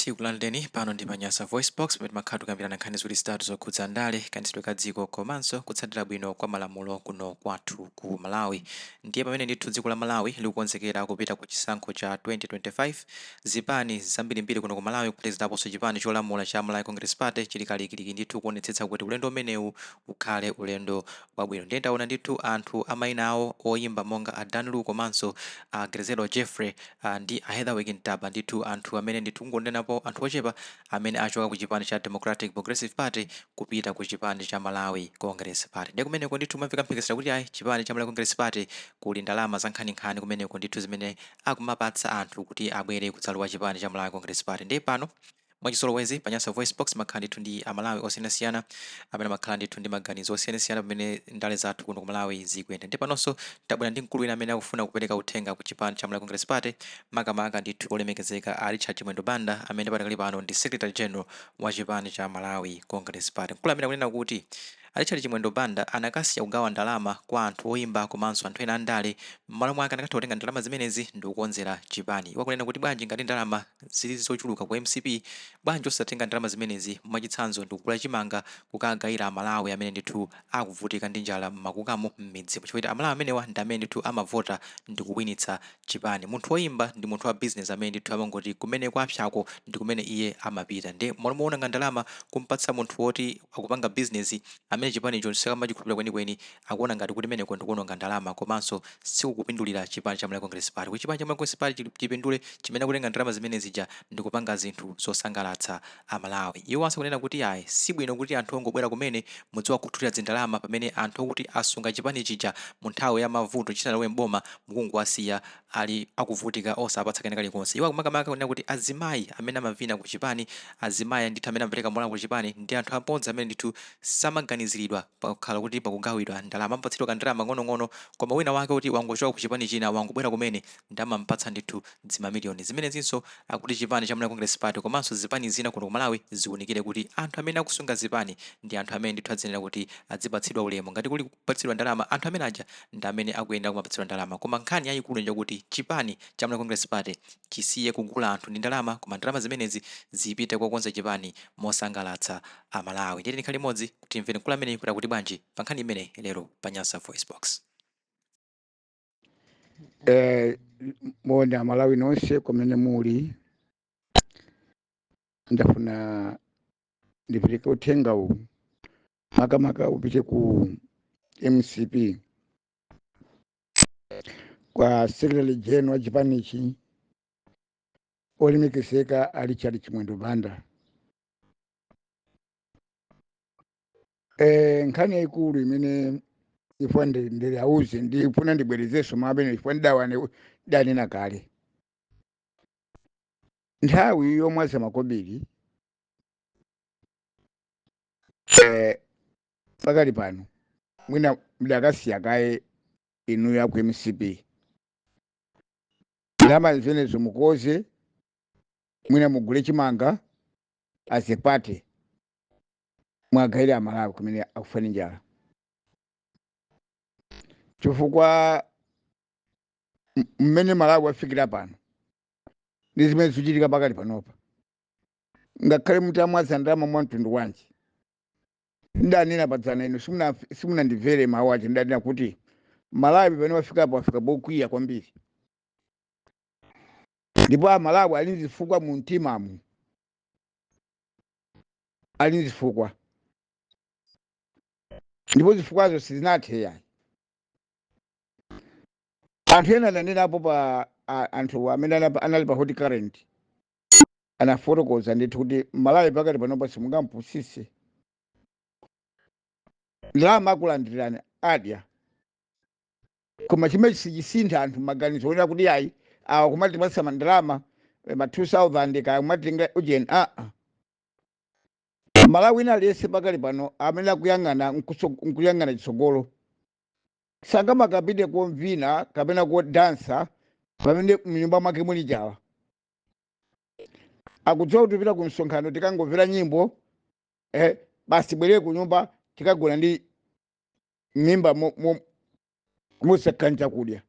Tikulandireni pano ndi pa Nyasa VoiceBox, pamene timakhala tikukambirana nkhani ziwiri zitatu zokhudza ndale, kayendetsedwe ka dziko komanso kutsatira bwino kwa malamulo kuno kwathu ku Malawi. Ndiye pamene ndithu dziko la Malawi likukonzekera kupita ku chisankho cha 2025, zipani zambirimbiri kuno ku Malawi, kuphatikizaponso chipani cholamula cha Malawi Congress Party, chili kalikiliki ndithu kuonetsetsa kuti ulendo umenewu ukhale ulendo wabwino. Ndiye taona ndithu anthu a mayina awo oyimba monga a Dan Lu komanso a Grezelder Jeffrey ndi a Hetherwick Ntaba, ndithu anthu amene ndithu kungonenapo anthu ochepa amene achoka ku chipani cha Democratic Progressive Party kupita ku chipani cha Malawi Congress Party. Ndiye kumeneko ndithu kumamveka mphekesera kuti ayi, chipani cha Malawi Congress Party kuli ndalama za nkhaninkhani kumeneko ndithu zimene akumapatsa anthu kuti abwere kudzalowa chipani cha Malawi Congress Party. Ndiye pano mwachizolowezi pa Nyasa VoiceBox timakhala ndithu ndi Amalawi osiyanasiyana amene amakhala ndithu ndi maganizo osiyanasiyana pamene ndale zathu kuno ku Malawi zikuyenda. Ndiye panonso tabwera ndi mkulu wina amene akufuna kupereka uthenga ku chipani cha Malawi Congress Party, makamaka ndithu olemekezeka a Richard Chimwendo Banda, amene padakali pano ndi Secretary General wa chipani cha Malawi Congress Party. Mkulu amene akunena kuti a Richard Chimwendo Banda anakasiya kugawa ndalama kwa anthu oimba komanso anthu ena andale, mmalo mwake anakatha kutenga ndalama zimenezi ndikukonzera chipani. Iwo akunena kuti bwanji ngati ndalama zili zochuluka ku mcp, bwanji osatenga ndalama zimenezi, mwachitsanzo ndikugula chimanga kukagayira Amalawi amene ndithu akuvutika ndi njala mmakukamo, mmidzimu, chifukwa choti Amalawi amenewa ndi amene ndithu amavota ndikuwinitsa chipani. Munthu woimba ndi munthu wa business amene ndithu amangoti kumene kwapsako ndi kumene iye amapita. Ndiye mmalo moononga ndalama kumpatsa munthu woti akupanga business amene chipanicho samachikhulupirira kwenikweni, akuona ngati kuti kumeneko ndikuononga ndalama komanso sikukupindulira chipani cha Malawi Congress Party. Kuti chipani cha Malawi Congress Party chipindule, chimene kutenga ndalama zimene zija ndikupanga zinthu zosangalatsa Amalawi. Iwo akunena kuti ayi, sibwino kuti anthu ongobwera kumene mudziwakhuthulira dzindalama pamene anthu okuti asunga chipani chija mu nthawi ya mavuto chisanalowe m'boma mukungowasiya ali akuvutika osapatsa kena kalikonse. Iwo akumakamaka kunena kuti azimayi amene amavina ku chipani, azimayi ndithu amene amapereka morale ku chipani ndi anthu amodzi amene ndithu samaganiziridwa pakhala kuti pakugawidwa ndalama. Amapatsidwa kandalama kang'onong'ono, koma wina wake kuti wangochoka ku chipani china, wangobwera kumene, ndi amampatsa ndithu dzimamiliyoni. Zimenezinso akuti chipani cha Malawi Congress Party komanso zipani zina kuno ku Malawi ziunikire kuti anthu amene akusunga zipani ndi anthu amene ndithu adziyenera kuti adzipatsidwa ulemu. Ngati kuli kupatsidwa ndalama, anthu amene aja ndi amene akuyenera kumapatsidwa ndalama. Koma nkhani yayikulu njakuti chipani cha Malawi Congress Party chisiye kugula anthu ndi ndalama, koma ndalama zimenezi zipite kokonza chipani mosangalatsa Amalawi. Ndiye tikhale limodzi kuti timvere mkulu ameneyu kuti akuti bwanji pa nkhani imeneyi lero pa Nyasa VoiceBox. Moni Amalawi nonse kumene muli, ndafuna ndipereke uthenga uwu, makamaka upite ku MCP, kwa Secretary General wa chipanichi, olemekezeka a Richard Chimwendo Banda. Nkhani yayikulu imene ifuna ndiliauze, ndifuna ndibwerezenso mawu amene ifuna ndidanena kale nthawi yomwaza makobiri. Pakali pano mwina mudakasiya kaye inuyo aku MCP ndalama zimenezo, mukoze mwina mugule chimanga as a party, mwagayire Amalawi kumene akufa ndi njala, chifukwa mmene Malawi wafikira pano ndi zimene zikuchitika pakali panopa, ngakhale mutamwaza ndalama mwa mtundu wanji. Ndanena padzana, inu simunandimvere mawu acho. Ndanena kuti Malawi pamene wafikapo, wafika pokwiya kwambiri, ndipo Amalawi ali ndi zifukwa mu mtimamu, ali ndi zifukwa, ndipo zifukwazo sizinathe yayi. Anthu ena ananenapo pa anthu amene anali pa Hot Current anafotokoza ndithu kuti Malawi pakati panopa simungampusise. Ndalama akulandirirani, adya, koma chimene sichisintha anthu maganizo onena kuti ayi, awa kumatipatsa mandalama ma 2000 kaya kumatenga ujeni. Aa, Malawi ina aliyense pakali pano amene akuyang'ana nkuyang'ana chitsogolo sangamakapite komvina kapena kodansa pamene mnyumba mwake muli njala. Akudziwa kuti tipita ku msonkhano, tikangomvera nyimbo, basi, bwerere ku nyumba, tikagona ndi mimba mosakhala chakudya.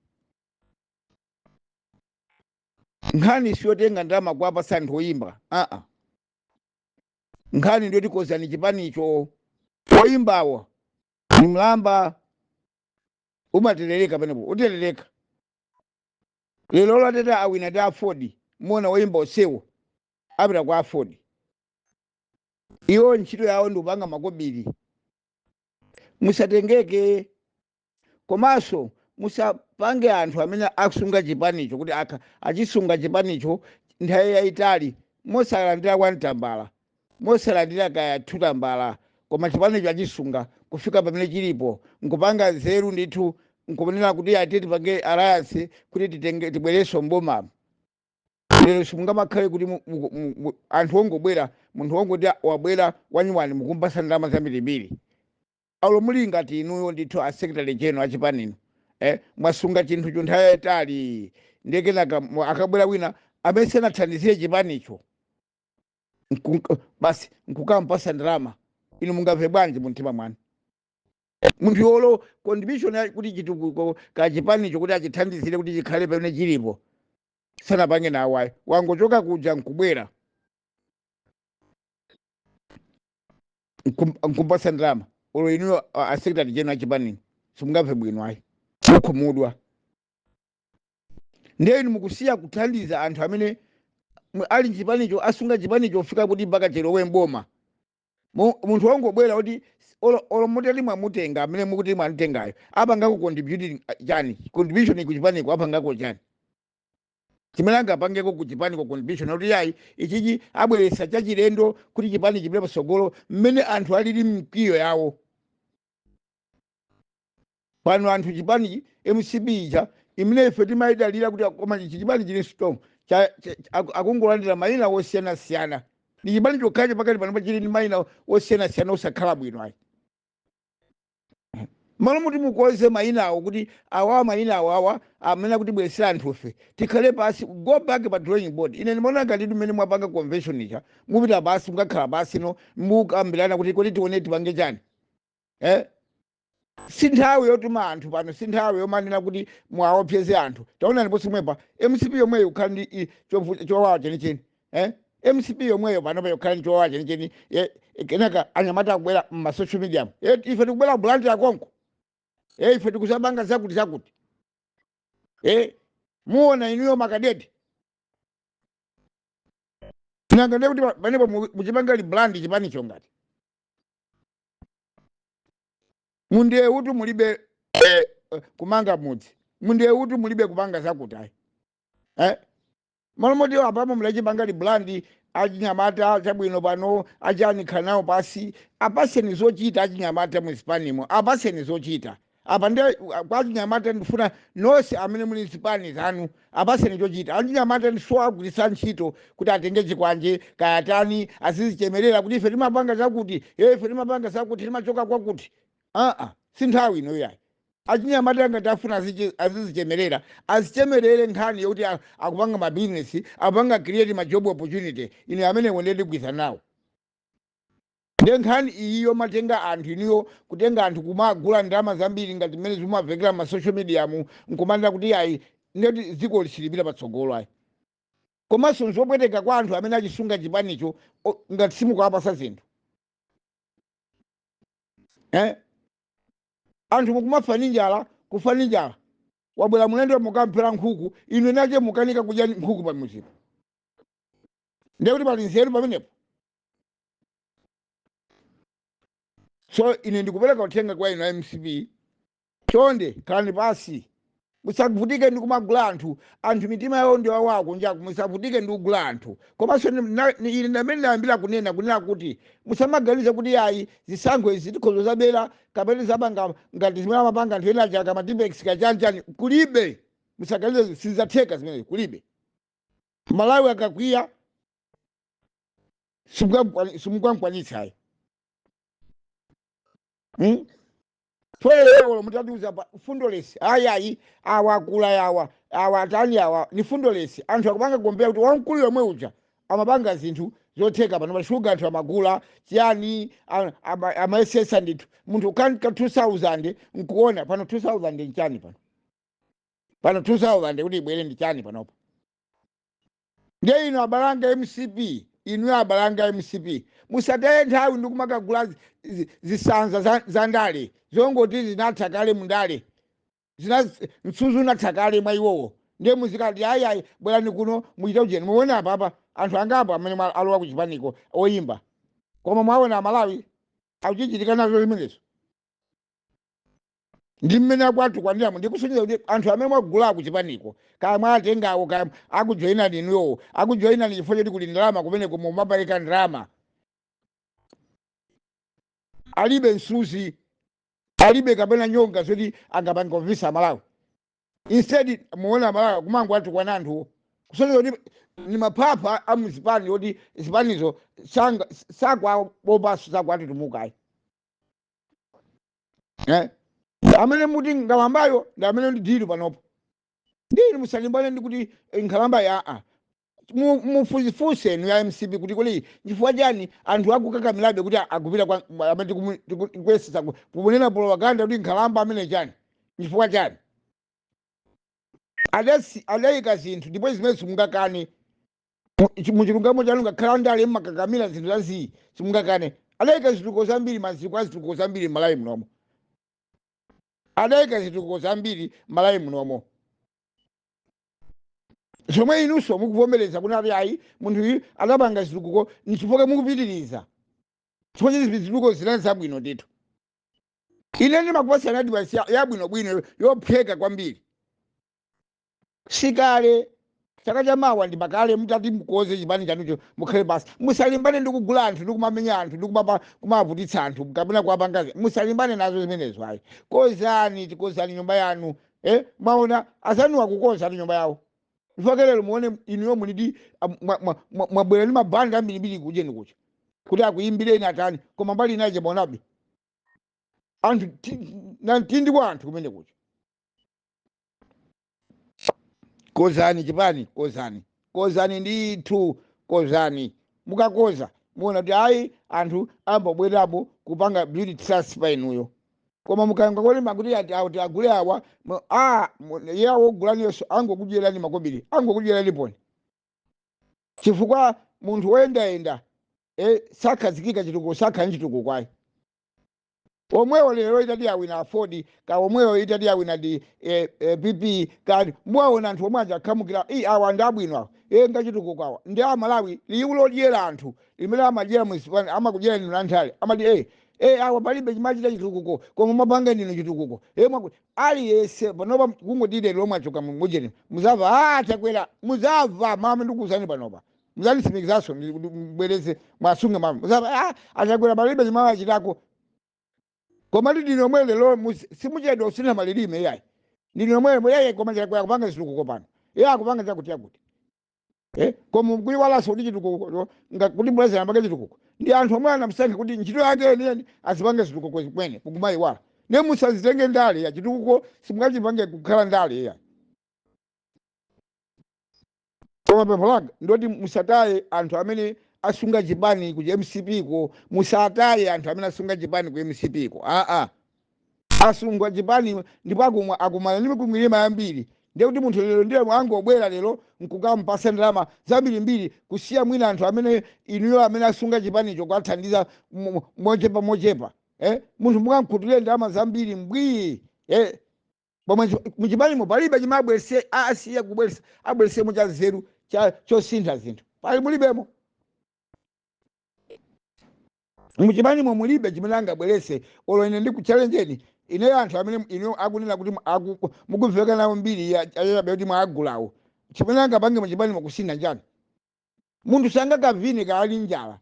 Nkhani siyotenga ndalama kuwapasa anthu oyimba, aa, nkhani ndiyoti kozani chipanicho. Oyimbawo ni mlamba umaterereka, penepo uterereka. Lero lateta awina ndi AFORD, muona oyimba onsewo apita kwa AFORD. Iwo ntchito yawo ndi kupanga makobiri. Musatengeke, komanso musapange anthu amene akusunga chipanicho kuti achisunga chipanicho nthawi yayitali mosalandira kwa mtambala, mosalandira kaya thutambala, koma chipanicho achisunga kufika pamene chilipo, nkupanga nzeru ndithu nkumanena kuti ati tipange alliance kuti titenge tibwerenso mbomamo. Lero simungamakhale kuti anthu ongobwera, munthu wongoti wabwera wanyuwani, mukumpasa ndalama zambirimbiri. Alo muli ngati inuyo ndithu a secretary general achipanino, mwasunga chinthucho nthawi yayitali, ndiye kenaka akabwera wina amene sanathandizire chipanicho, basi nkukampasa ndalama, inu mungamve bwanji mumtima mwanu? Munthu yolo contribution kuti chitukuko ka chipanicho kuti achithandizire kuti chikhale pamene chilipo sanapange nawayo, wangochoka kuja nkubwera nkumpasa ndalama. Olo inuyo a secretary general achipanino simungamve bwino ayi, mukhumudwa. Ndiye inu mukusiya kuthandiza anthu amene ali mchipanicho, asunga chipanicho kufika kuti mpaka chilowe mboma. Munthu wongobwera kuti olo mutati mwamutenga, amene mukuti mwamutengayo apangako contributing chani? Contribution kuchipaniko apangako chani chimene angapangeko kuchipaniko contribution kuti yayi, ichichi abweretsa chachilendo kuti chipani chipite patsogolo mmene anthu alili mkwiyo yawo pano? Anthu chipani MCP ija imene ife timayidalira kuti koma ichi chipani chili strong, akungolandira mayina osiyanasiyana. Ndi chipani chokhacho pakati pano chili ndi mayina osiyanasiyana osakhala bwino ayi. Malo muti mukonze mayina awo kuti awawa mayina awo awa amene akutibweretsera anthufe, tikhale pasi, go back pa drawing board. Ine ndimaona ngati mmene mwapanga convention ija, mupita pasi, mukakhala pasi no mukambirana kuti kodi tione tipange chani? Si nthawi yotuma anthu pano, si nthawi yomanena kuti mwaopseze anthu. Taona ndipo simwepa MCP yomweyo kukhala ndi chowawa chenicheni, MCP yomweyo panopa yokhala ndi chowawa chenicheni. Kenaka anyamata akubwera mma social media, ife tikubwera Blantyre konko, ife tikuzapanga zakuti zakuti, muona inuyo makadeti. Nanga ndiye kuti panepo muchipanga rebrand chipanicho ngati mundiye kuti mulibe kumanga mudzi, mundiye kuti mulibe kupanga zakuti ayi, Malo moti apamo mulachipanga rebrand achinyamata chabwino pano, achani, khala nawo pasi, apaseni zochita achinyamata muzipanimo, apaseni zochita. Apa ndi kwa achinyamata, ndifuna nonse amene muli mzipani zanu, apaseni chochita achinyamata. Ndisiwagwiritsa ntchito kuti atenge chikwanje kayatani, azizichemerera kuti ife timapanga zakuti, ife timapanga zakuti, timachoka kwakuti. Aa, si nthawi ino yayi. Achinyamata ngati afuna azizichemerera, azichemerere nkhani yokuti akupanga mabizinesi, akupanga create ma job opportunity. Ine amenewo ndiye ndigwiza nawo. Ndiye nkhani iyi yomatenga anthu inuyo, kutenga anthu kumagula ndalama zambiri ngati mmene zimamvekera ma social media mu, nkumanena kuti ayi, ndiyoti dziko lisilipita patsogolo ayi. Komanso nzopweteka kwa anthu amene achisunga chipanicho ngati simukuwapasa zinthu, Anthu mukumafa ndi njala, kufa ndi njala. Wabwera mlendo, mukamphera nkhuku, inu nache mukanika kudya nkhuku pamuzipo. Ndiye kuti pali nzeru pamenepo? So ine ndikupereka uthenga kwa inu a MCP, chonde khalani pasi, musavutike ndi kumagula anthu. Anthu mitima yawo ndi wawa kunjaku, musavutike ndi kugula anthu. Komanso ine ndamene ndayambira kunena kuti musamaganize kuti ayi, zisankho izi tikhozo zabera kapena zapanga ngati zimene amapanga anthu ena aja kama Tipp-Ex kachanchani. Kulibe, musaganize, sizidzatheka zimenezi, kulibe. Malawi akakwiya simukamkwanitsa ayi, Lero mutatiuza pa fundolesi, ayi ayi, awa akula yawa, awa atani, awa ni fundolesi. Anthu akupanga compare kuti wamkulu yomwe uja amapanga zinthu zotheka. Pano pashuga anthu amagula chiyani, amayesesa ndithu. Munthu ukanka 2000 nkuona pano 2000 nchani pano? Pano 2000 kuti ibwere ndi chani panopo? Ndiye inu abalanga MCP, inu abalanga MCP, musataye nthawi ndi kumakagula zisanza za ndale zongoti zinatha kale mundale, zina msuzi unatha kale mwa iwowo. Ndiye muzikati, "Ayi, ayi, bwerani kuno muchite ujeni." Muone apapa anthu angapo amene alowa kuchipaniko oyimba, koma mwaona Amalawi akuchichitika nazo zimenezo ndi mmene akwatu kwaniramo. Ndikusonyeza kuti anthu amene mwagula kuchipaniko, kaya mwatengawo, kaya akujoyinani inuyowo, akujoyinani chifukwa choti kuli ndalama kumeneko, mumapereka ndalama. Alibe msuzi, alibe kapena nyonga zoti angapange convince Amalawi. Instead muone Amalawi kumango atukwana anthuwo, kusonyeza kuti ni maphapha a muzipani oti zipanizo sakwabopaso, sakwatutumukayi, eh? Amene muti nkhalambayo ndi amene ndi deal panopo. Ndini musalimbane ndi kuti nkhalamba ya aa. Mufunsefuse inu ya MCP kuti kodi chifukwa chani anthu akukakamirabe kuti akupita kwa amene tikuyesesa kunena propaganda kuti nkhalamba amene chani? Chifukwa chani? Adayika zinthu ndipo zimene simungakane. Muchilungamo chanu, ngakhala ndale mmakakamira zinthu zaziyi, simungakane adayika zitukuko zambiri, maziko a zitukuko zambiri m'Malawi munomo. Adayika zitukuko zambiri m'Malawi munomo zomwe inunso mukuvomereza kuti ati ayi, munthu uyu adapanga zitukuko. Nchifukwa mukupitiriza, chifukwa choti zitukuko zinali zabwino ndithu. Ine ndimakupasani advice yabwinobwino yophweka kwambiri. Sikale chaka chamawa ndi pakale mutati mukoze chipani chanucho, mukhale basi. Musalimbane ndi kugula anthu ndi kumamenya anthu ndi kumavutitsa anthu kapena kuwapangazi. Musalimbane nazo zimenezo ayi. Kozani, tikozani nyumba yanu, eh? Mwaona azanuwa kukoza nyumba yawo. Chifukwa lero muone inuyo mulidi mwabwera ndi mabanda ambirimbiri kujeni kucha kuti akuyimbireni atani, koma mbali inaje maonabe anthu na mtindi kwa anthu kumene kucha. Kozani chipani, kozani, kozani ndithu, kozani. Mukakoza muona kuti ayi, anthu ambobwerapo kupanga build trust pa inuyo. Koma mukanga kolema kuti ati ati agule awa, iye awogulaniyo angokudyerani makobiri, angokudyerani poni, chifukwa munthu woyendayenda sakhazikika chitukuko, sakhala chitukuko ayi. Omwewo lero itati awina AFORD, ka omwewo itati awina ndi PP, kani muwaona anthu omwe aja akhamukira i awa ndi abwino awa, ngachitukuko awa ndi Amalawi. Liwu lodyera anthu limene amadyera muzipani, amakudyera inu nanthale, amati awa palibe chimachita chitukuko, koma mwapanga ndinu chitukuko, mwakuti aliyense panopa kungoti lero lomwe achoka mujeni, muzamva ah, Chakwera, muzamva mama. Ndikuuzani panopa, muzanditsimikizaso, mbwereze mwasunge mama, muzamva ah, aChakwera palibe chimawachitako. Koma ndi ndinu omwe lero simuchedwa kusintha malilime. Iyayi, ndinu omwe iyayi, koma Chakwera akupanga zitukuko pano, iye akupanga chakuti chakuti, koma kuiwalanso kuti chitukuko kuti president apange chitukuko ndi anthu omwe anamusankha kuti ntchito yake yeniyeni azipange zitukuko kwene kukumayiwala. Ne musazitenge ndale ya chitukuko, simungachipange kukhala ndale ya. Koma pempho langa ndoti musataye anthu amene asunga chipani ku MCP ko. Musataye anthu amene asunga chipani ku MCP ko. Aa, asunga chipani ndipo akumwa akumana ndi mikwingwirima yambiri. Ndiye kuti munthu lero ndiye angobwera lero nkukampasa ndalama zambirimbiri, kusiya mwina anthu amene inuyo amene asunga chipanicho kuwathandiza mochepa mochepa, eh? Munthu mukamkhutire ndalama zambiri mbwii, eh? Pomwe muchipanimo palibe chimabwerese asiye kubweresa abweresemo cha nzeru cha chosintha zinthu, pali mulibemo muchipanimo, mulibe chimene angabwerese. Olo ine ndikuchalenjeni ineyo, anthu amene inu akunena kuti mukumveka nawo mbiri yachabe kuti mwagulawo, chimene angapange muchipanimo kusintha njani? Munthu sangakavine kaali njala,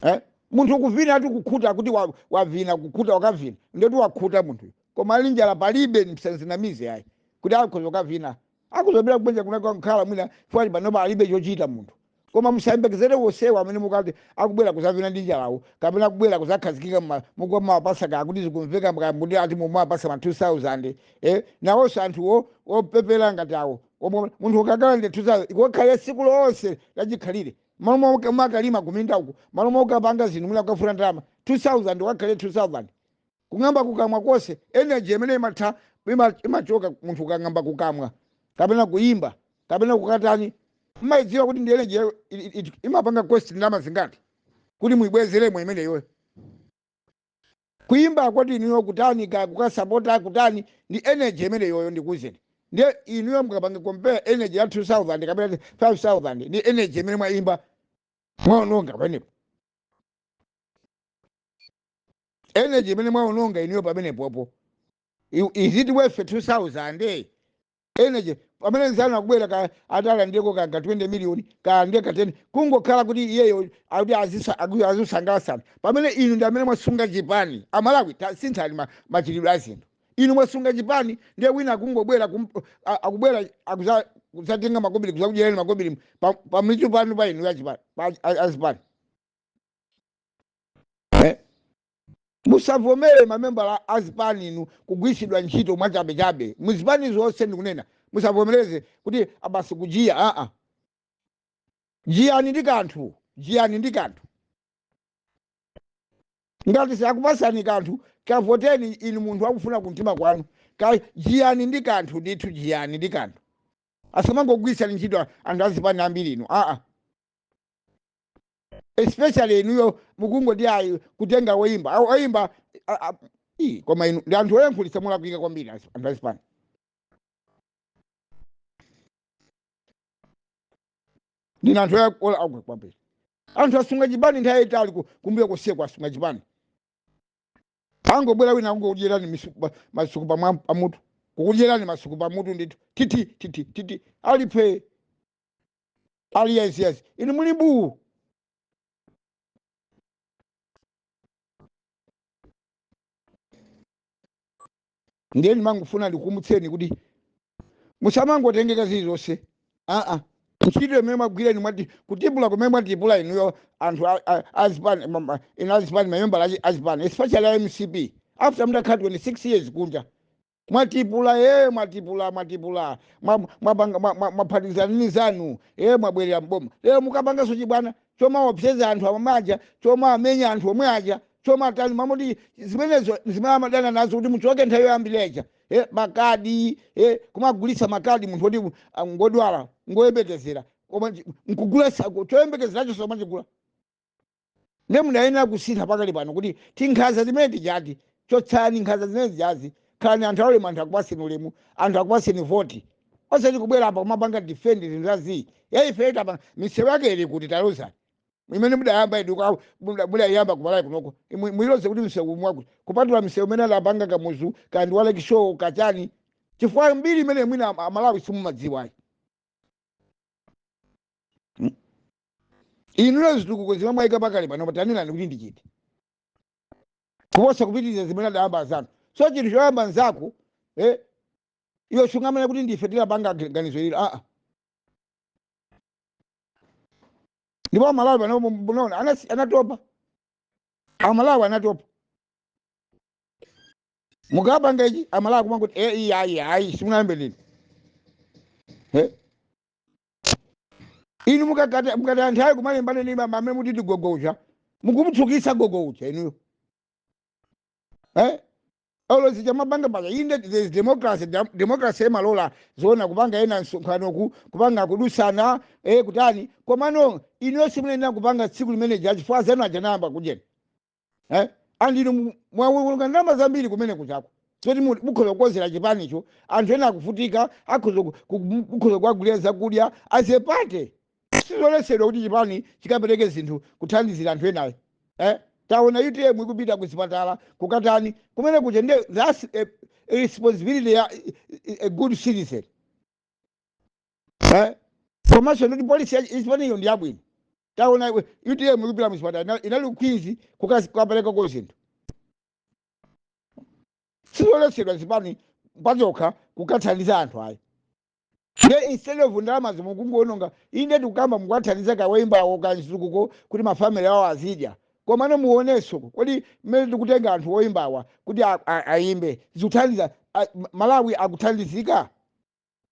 eh? Munthu ukuvina ati kukhuta kuti wavina kukhuta, wakavina ndoti wakhuta munthu, koma ali njala palibe. Msanzinamize ayi kuti akhoza kukavina, akuzopita kubwenja kunaka kukhala mwina chifukwa panopa alibe chochita munthu. Koma musayembekezere wosewa amene mukati akubwera kuzavina ndi njalawo kapena akubwera kuzakhazikika mukumawapasa ka kuti zikumveka kuti ati mumawapasa ma 2000, eh? Nawonso anthuwo opepera ngati awo omwe munthu ukakhala ndi 2000 ikukhale tsiku lonse lachikhalire, malo makalima kuminda uku, malo mokapanga zinthu mwina kukafuna ndalama 2000, wakhale 2000 kung'amba kukamwa konse, energy imene imatha imachoka munthu ukang'amba kukamwa kapena kuyimba kapena kukatani. Mmayidziwa kuti ndi energy imapanga cost ndalama zingati kuti muibwezeremo imeneyo? Kuimba kwati inuyo kutani, ka kukasapota kutani, ndi energy imeneyoyo. Ndikuwuzeni, ndiye inuyo mukapanga compare energy ya 2000 kapena 5000 ndi energy imene mwaimba, mwaononga pamenepo. Energy imene mwaononga inuyo pamenepopo, is it worth 2000 energy pamene nzanu akubwera ka atalandeko ka 20 million, ka ndiye ka 10, kungokhala kuti iyeyo akuti azisangalasana, pamene inu ndi amene mwasunga chipani? Amalawi, tasinthani machitidwe a zinthu. Inu mwasunga chipani, ndiye wina akungobwera akubwera kuzatenga makobiri, kuzakudyerani makobiri pamitu panu pa inu ya chipani, azipani. Eh? Musavomere mamembala azipani inu kugwiritsidwa ntchito mwachabechabe muzipani zonse. Ndikunena musavomereze kuti abasi kujiya. Aa, jiyani ndi kanthu, jiyani ndi kanthu. Ngati sakupasani kanthu, kavoteni inu munthu akufuna kumtima kwanu. Ka jiyani ndi kanthu ndithu, jiyani ndi kanthu. Asamangogwiritsani ntchito anthu azipani ambiri inu. Aa, especially inuyo mukungoti ayi, kutenga woyimba. Oyimba koma inu ndi anthu oyankhulitsa molakwika kwambiri, anthu azipani. Ndinu anthu oyankhula kwambiri. Anthu asunga chipani nthawi yayitali, kumbuyo koseko asunga chipani, angobwera wina akungokudyerani masuku pamutu, kukudyerani masuku pamutu ndithu, titi titi titi, aliphe ali yes yes, inu muli buu. Ndiye ndimangofuna ndikukumbutseni kuti musamangotengeka zilizonse. Aa, ntchito imene mwagwira inu, mwati kutipula kumene mwatipula inuyo anthu azipani, inu azipani, mamembala azipani, especially a MCP, after mutakhala 26 years kunja, mwatipula ye, mwatipula, mwatipula, mwapanga, mwaphatiza nini zanu ye, mwabwerera mboma. Lero mukapanganso chibwana chomaopseza anthu amamaja, chomamenya anthu omwe aja, chomatani mamoti zimenezo zimene amadana nazo kuti muchoke nthawi yoyambirira ija. Makadi, kumagulitsa makadi munthu woti ngodwala, ngoyembekezera, koma nkugula sako choyembekezeracho somachigula. Ndiye mudayenera kusintha pakali pano kuti tinkhanza zimene tijati, chotsani nkhanza zimene zijazi. Khalani anthu aulemu, anthu akupaseni ulemu, anthu akupaseni voti, osati kubwera apa kumapanga defend zinthu zazii. Ya ife tapa misewu yake ili kuti? Talozani imene mudayamba idu mudayamba kumalawi kunoko. Muyiloze kuti msewu mwakuti, kupatula msewu imene adapanga Kamuzu kandi wa Lake Shore kachani, chifukwa mbiri imene mwina Amalawi simumadziwayi. Inuyo zitukuko zimene mwayika pakali pano, tanenani kuti ndichite kuposa kupitiriza zimene adayamba anzanu. So chinthu choyamba nzako, iwe sungamene kuti ndife tilapanga ganizo ililo. Aa, ndipo Amalawi pano munaona anatopa. Amalawi anatopa. Mukapanga ichi, Amalawi kumangoti iyi, ayi, ayi, simunayambe ndini. Inu mukati anthu ayi kumalembana ndi amene muti ndi gogo uja, mukumutsukitsa gogo uja inuyo. Olozi chamapanga paja, inde there is democracy. Democracy imalola zoona kupanga ena msonkhano, kupanga kudusana, kutani, komano inuyo simunayenera kupanga tsiku limene ja, chifukwa zanu aja nayamba kudyeni. And inu mwawulunga ndalama zambiri kumene kuchako zoti mukhoza kukonzera chipanicho. Anthu ena akuvutika, akhoza mukhoza kuwagulira zakudya as a party. Sizoletsedwa kuti chipani chikapereke zinthu kuthandizira anthu enayo. Taona UTM ikupita kuzipatala, kukatani kumene kuja. Ndiye that's a responsibility ya a good citizen. Komanso nditi policy ya chipaniyo ndi yabwino. Taona UTM ikupita muzipatala, inali ku Queens kukaperekako zinthu. Sizoletsedwa zipani pazokha kukathandiza anthu ayi. Nde instead of ndalama zomwe mukungoononga, inde tikukamba mukathandiza kawoyimbawo kanzitukuko kuti mafamily awo azidya, komano muonenso, kodi mmene tikutenga anthu oyimbawa kuti ayimbe, zikuthandiza Malawi akuthandizika,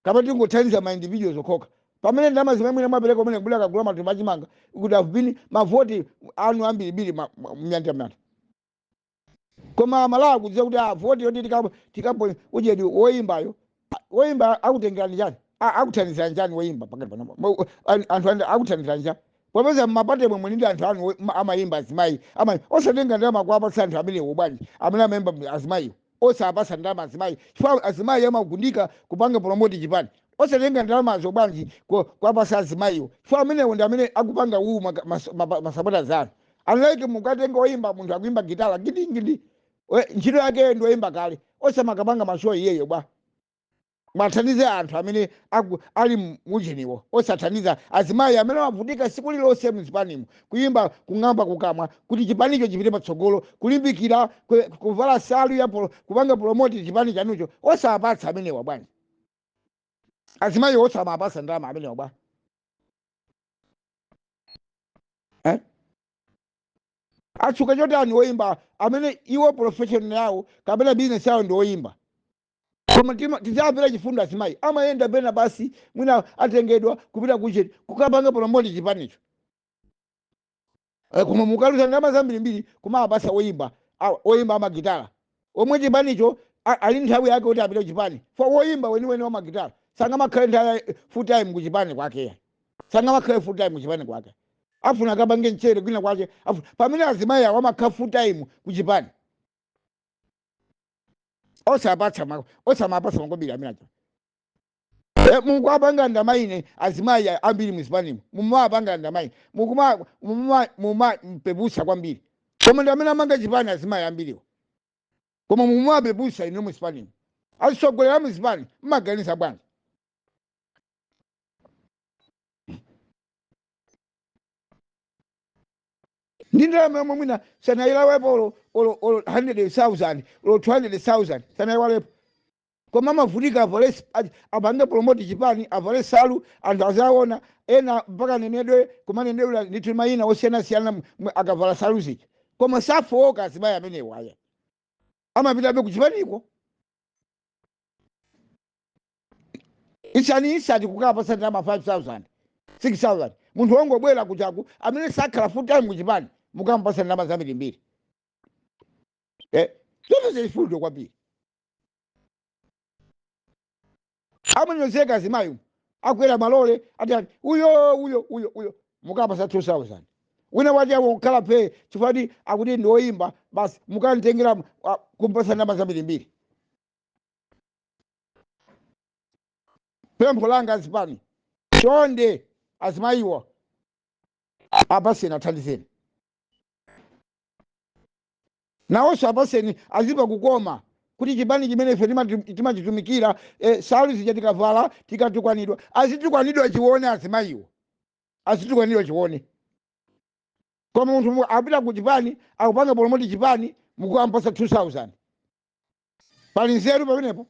kapena tingothandiza ma individuals okhoka, pamene ndalama zimene mwina mwapereka kumene kubwera kagula matumba achimanga could have been mavoti anu ambirimbiri, myanda myanda. Koma Amalawi kudziwa kuti voti yoti tikapo ujedi woyimbayo, woyimba akutengerani chani? Akuthandizira njani woyimba pakati pano? Anthu akuthandizira njani popeza mmaparty mwe muli anthu anu amayimba azimayi amayi? Osatenga ndalama kuwapatsa anthu amenewo bwanji, amene amayimba azimayiwo? Osapasa ndalama azimayi chifukwa azimayi amagundika kupanga promote chipani. Osatenga ndalamazo bwanji kuwapasa azimayiwo, chifukwa amenewo ndi amene akupanga uwu masupporters anu? Unlike mukatenga oyimba, munthu akuimba gitala gidingidi, ntchito yake ndi oyimba kale, osamakapanga mashow iyeyo bwa? Mwathandize anthu amene ali mujeniwo, osathandiza azimayi amene amavutika siku lilonse mzipanimo, kuyimba, kung'amba kukamwa kuti chipanicho chipite patsogolo, kulimbikira kuvala salu ya kupanga promote chipani chanucho. Osapatsa amenewa bwanji azimayi? Osamapasa ndalama amenewa bwa, eh? Atsuka chotani woyimba amene iwo profession yawo kapena business yawo ndi woyimba? Koma tidzapera chifundo azimayi amayenda pena basi, mwina atengedwa kupita kucheti kukapanga promote chipanicho. Koma mukaluza ndalama zambirimbiri kumapasa woyimba, woyimba amagitala omwe chipanicho ali nthawi yake kuti apite kuchipani. For woyimba weniweni wamagitala sangamakhale nthawi full time kuchipani kwake, sangamakhale full time kuchipani kwake. Afuna akapange mchere kwina kwake pamene azimayi awo amakhala full time kuchipani. Osapatsa osamapasa makobiri amene aja. Mukuapanga ndamaine azimayi ambiri muzipanimo, mumapanga ndamaine, mukuma muma mumampepusa kwambiri, koma ndi amene amanga chipani azimayi ambiriwo, koma mumapepusa inu muzipanimo. Atsogoleri muzipani mmaganiza bwanji? Ndi ndalama yomwe mwina sanayilawepo olo 100,000 olo 200,000 sanayiwalepo, koma amavutika avale apange promote chipani, avale salu, anthu azaona ena mpaka nenedwe kumanenedwa ndithu mayina osiyanasiyana akavala salu zija, koma safowoka azimayi amenewo aya, amapitabe kuchipaniko. Isani isati kukapasa ndalama 5000, 6000, munthu wongobwera kuchaku amene sakhala full time kuchipani, mukampasa ndalama zambirimbiri. Zonse zifundo kwambiri, amanyozeka azimayi akwera malole ati ati uyo uyo uyo uyo, mukapasa 2000. Wina wache akukhala phe chifukwa akuti ndi woyimba basi, mukamtengera kumpasa ndalama zambirimbiri. Pempho langa azipani, chonde azimayiwa apaseni, athandizeni nawonso, apaseni azipa kukoma kuti chipani chimene ife timachitumikira, salu zija tikavala tikatukwanidwa, azitukwanidwa chione, azimayiwo azitukwanidwa chione. Koma munthu apita ku chipani akupanga promote chipani, mukuampasa 2000, pali nzeru pamenepo?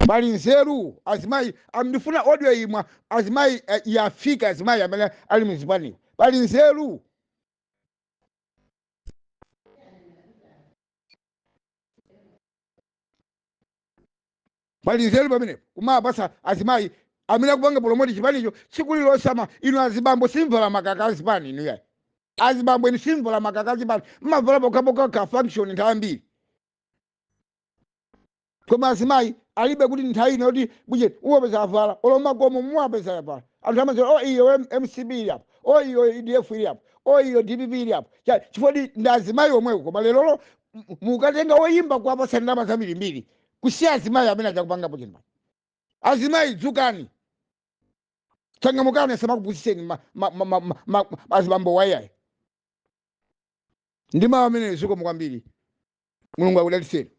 Pali nzeru? Azimayi, ndifuna audio imwa azimayi, yafika azimayi amene ali muzipaniwo, pali nzeru? Pali nzeru pamenepo kumapasa azimayi amene akupanga promote chipanicho tsiku lilonse? Ama inu azibambo simvala makaka azipani inu yayi. Azibambo inu simvala makaka azipani, mmavala pokhapokha ka function nthawi ambiri, koma azimayi alibe kuti nthawi ino kuti buje uwapeza avala, olo makomo muwapeza avala. Anthu amaziwa, o iyo MCP ili apo, o iyo UDF ili apo, o iyo DPP ili apo, chifukwa ndi azimayi omwewo. Koma lerolo mukatenga woyimba kuwapasa ndalama zambirimbiri, kusiya azimayi amene achakupangapo chinthu. Azimayi dzukani, changamukani, asamakupusiseni azibambo wayayi. Ndi mawu amene, zikomo kwambiri, Mulungu akudalitseni.